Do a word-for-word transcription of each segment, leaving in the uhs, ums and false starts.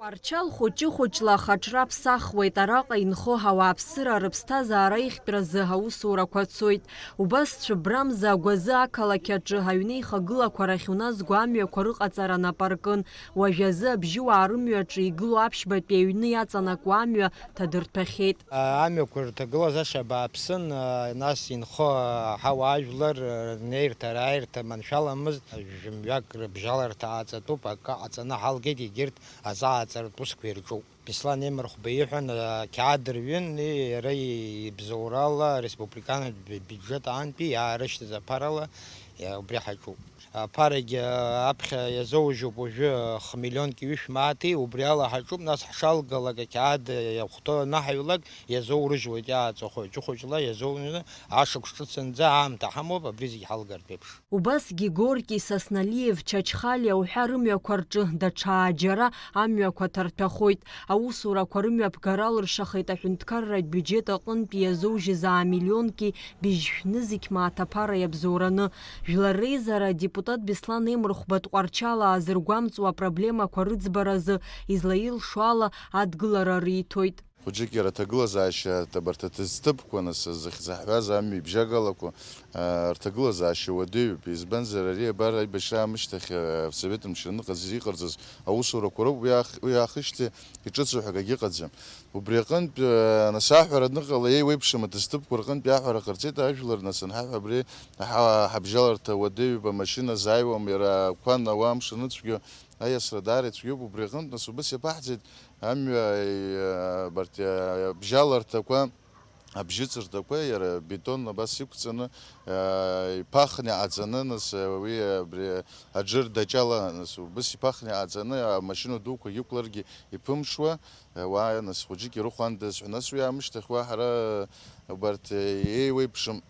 Тҟәарчал хәыҷы-хәыҷла ахаҿра ԥсахуеит, араҟа инхо ауааԥсыра рыԥсҭазаара ихтәразы аусурақәа цоит. Убас Цәыббрамза агәазы ақалақь аҿы аҩны ихагылақәа рахь уназго амҩақәа рыҟаҵара нап аркын. Уажәазы абжьыуаа рымҩаҿы игылоу аԥшьбатәи аҩны иаҵанакуа амҩа ҭадырҭәахьеит. Амҩақәа рҭагылазаашьа бааԥсын, нас инхо ҳауаажәлар рнеирҭа-рааирҭа маншәаламызт, жәымҩак рыбжьаларҭа ааҵатәуп, акы ҟаҵаны ҳалгеит, егьырҭ азааҵаратә усқәа ирҿуп. Беслан Емырхәба иҳәан, ақьаад рҩын, иара ибзоурала ареспубликанатә би-, биуџьет аантәи иаарышьҭыз аԥарала, иа-, убри ҳаҿуп. Аԥарагьы аԥхьа иазоужьуп уажәы хмиллионки ҩышә мааҭи, убри ала ҳаҿуп, нас ҳшалгалак ақьаад иахәҭоу анаҳаҩлак, иазоурыжьуеит иааҵәаху хәыҷы-хәыҷла иазоужьны, ашықәс ҿыцынӡа аамҭа ҳамоуп, абри зегь ҳалгартә еиԥш. Убасгьы Горки, Сасналиев, Чачхалиа уҳәа рымҩақәа рҿы даҽа ааџьара амҩақәа ҭарҭәахоит. Аусурақәа рымҩаԥгара алыршахеит аҳәынҭқарратә биуџьет аҟынтә иазоужьыз аа миллионки быжьшәны зқь мааҭ аԥара иабзоураны. Жәлар реизара адепутат Беслан Емырхәба Тҟәарчал аазыргәамҵуа апроблемақәа рыӡбаразы излаилшо ала адгылара риҭоит. Хәыҷык иара аҭагылазаашьа, абарҭ аҭыӡҭыԥқәа, нас, зыхьӡ ҳҳәаз амҩа ибжьагалақәа, а, рҭагылазаашьа уадаҩуп. Избанзар, ари абар аибашьра аамышьҭахь, а, Совет мчра аныҟаз иҟарҵаз аусурақәа роуп уи аах-, уи аахижьҭеи иҿыцу ҳәа акгьы ыҟаӡам. Убри аҟынтә, а, нас аҳәара аныҟала, еиуеиԥшым аҭыӡҭыԥқәа рҟынтә аҳәара ҟарҵеит ажәлар, нас анҳаҳәа абри ҳа-, ҳабжьаларҭа уадаҩуп, амашьына азааиуам, иара ақәа ауаа амш аныцәгьо, аиасра даара ицәгьоуп, убри аҟынтә, нас, убыс иаԥаҳҵеит амҩа, иа-, абарҭ, иа-, абжьаларҭақәа, абжьыҵырҭақәа, иара бетон абас иқәҵаны, иа-, иԥахны иҟаҵаны, нас, уи абри аџыр даҷала, нас, убыс иԥахны иҟаҵаны, амашьына дуқәа иқәларгьы иԥымҽуа, ауаа, нас, хәыҷык ирыхәандаз ҳәа, нас, уи аамышьҭахь уа ҳара, убарҭ, еиуеиԥшым,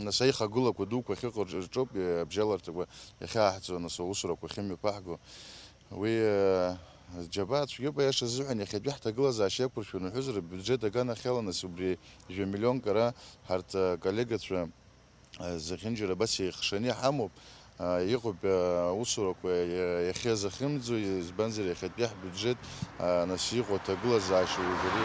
нас, аихагылақәа дуқәа ахьыҟоу рҿоуп, абжьаларҭақәа иахьааҳҵо, нас, аусурақәа ахьымҩаԥаҳго. Уи, э, џьабаа цәгьоуп, аиаша азыҳәан, иахьатәи ҳҭагылазаашьа иақәыршәаны уҳәозар, абиуџьет аганахьала, нас, убри жәа миллионк ара ҳарҭ, э, коллегацәа, э, зехьынџьара абас еихшаны иҳамоуп. Э, иҟоуп, э, аусурақәа, э, иахьазахьымӡо, избанзар, иахьатәи ҳбиуџьет, э, нас, иҟоу аҭагылазаашьа уажәы ари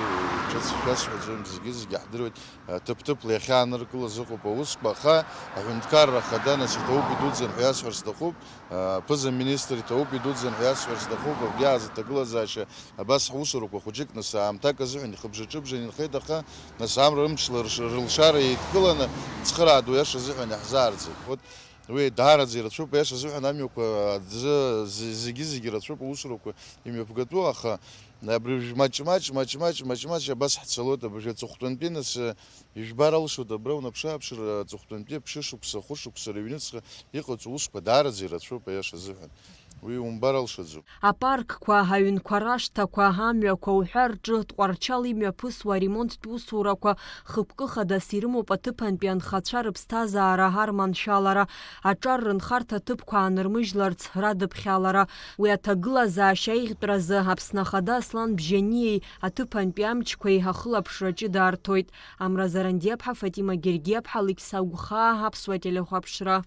ҿыц шәасҳәаӡом, зегьы-зегьы ҳдыруеит, э, ҭыԥ-ҭыԥла иахьааныркылаз ыҟоуп аусқәа, аха аҳәынҭқарра ахада, нас, иҭабуп идуӡӡан ҳәа иасҳәар сҭахуп. Аԥыза-министр иҭабуп идуӡӡан ҳәа иасҳәар сҭахуп, абри ааз аҭагылазаашьа абас ҳусурақәа хәыҷык, нас, аамҭак азыҳәан ихыбжа-ҿыбжа инхеит, аха, нас, амра рымчла рш-, рылшара еидкыланы, цхыраада, уи аиаша азыҳәан иаҳзаарӡит. Вот, уи даараӡа ирацәоуп, аиаша азыҳәан амҩақәа аӡы, з-, зегьы-зегьы ирацәоуп аусурақәа имҩаԥгатәу, аха абри уажә маҷ-маҷ, маҷ-маҷ, маҷ-маҷ абас ҳцалоит, абыржәы аҵыхәтәантәи, нас, Ижәбар алшоит абра унаԥшы-ааԥшыр, аҵыхәтәантәи ԥшьышықәса, хәышықәса рыҩнуҵҟа иҟаҵоу усқәа даараӡа ирацәоуп, аиаша азыҳәан. Уи умбар алшаӡом. Апаркқәа, аҩнқәа рашҭақәа, амҩақәа уҳәа рҿы Тҟәарчал имҩаԥысуа аремонттә усурақәа хықәкы хадас ирымоуп аҭыԥантәи анхацәа рыԥсҭазаара арманшәалара, аҿар рынхарҭа ҭыԥқәа аанырмыжьларц радыԥхьалара. Уи аҭагылазаашьа аиӷьтәразы Аԥсны Ахада Аслан Бжьаниеи аҭыԥантәи амчқәеи ахылаԥшра ҷыда арҭоит. Амра Зарандиаԥҳа, Фатима Гергиаԥҳа, Алықьса Гәхаа, Аԥсуа телехәаԥшра.